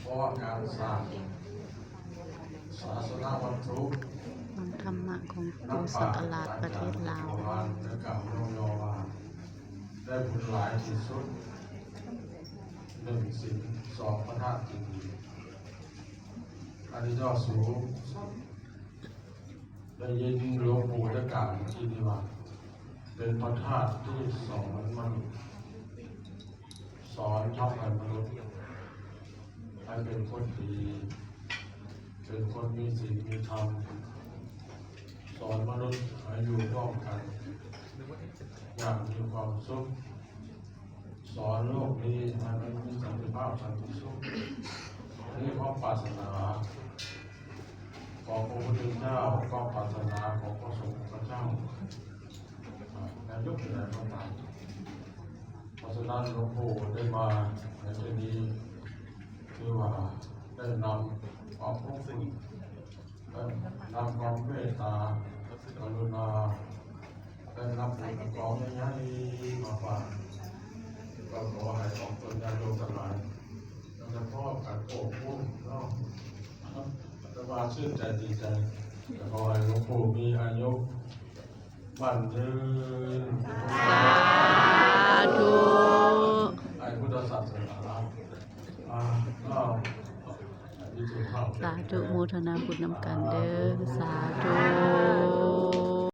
ເພາະວ່າການສ້າງສາສະນະວັດຖຸ ຫ້ອງທຳມະຂອງຜູ້ສັກກາລາດປະເທດລາວ ແລະ ກ່າວເວົ້າວ່າ ໄດ້ບຸນຫຼາຍທີ່ສຸດ ໜຶ່ງສິນ ສອງພະທາດເຈດີ ອັນນີ້ເຈົ້າສູງ ໄດ້ຍິນຫຼວງປູ່ໄດ້ກ່າວເມື່ອກີ້ນີ້ວ່າ ເປັນພະທາດທີ່ສອນມະນຸດ ສອນທຳໃຫ້ມະນຸດ ໃຫ້ເປັນຄົນດີ ເປັນຄົນມີສິນມີທຳ ສອນມະນຸດໃຫ້ຢູ່ຮ່ວມກັນຢ່າງມີຄວາມສຸກ. ສອນໂລກນີ້ໃຫ້ມັນມີສັນຕິພາບສັນຕິສຸກ. ອັນນີ້ຄວາມປາດຖະໜາຂອງພະພຸດທະເຈົ້າ, ຄວາມປາດຖະໜາຂອງພະສົງພະເຈົ້າ ໃນຍຸກໃດກໍຕາມ. ເພາະສະນັ້ນ ຫຼວງປູ່ໄດ້ມາໃນເທື່ອນີ້ ຄືວ່າໄດ້ນຳຄວາມອົບອຸ່ນ ແລະ ນຳຄວາມເມດຕາກະລຸນາ ແລະ ນຳບຸນກອງໃຫຍ່ໆມາຝາກ. ກໍຂໍໃຫ້ອອກຕົນຍາດໂຍມທັງຫຼາຍ ໂດຍສະເພາະການໂອ້ໂຫເນາະ ອາດຕະມາຊື່ນໃຈດີໃຈ ແລະ ຂໍໃຫ້ຫຼວງປູ່ມີອາຍຸໝັ້ນຍືນ ສາທຸ ໃຫ້ພຸດທະສາສະໜາ ອ່າ ເນາະ ໃຫ້ມີສຸຂະພາບ ສາທຸ ໂມທະນາບຸນນຳກັນເດີ ສາທຸ.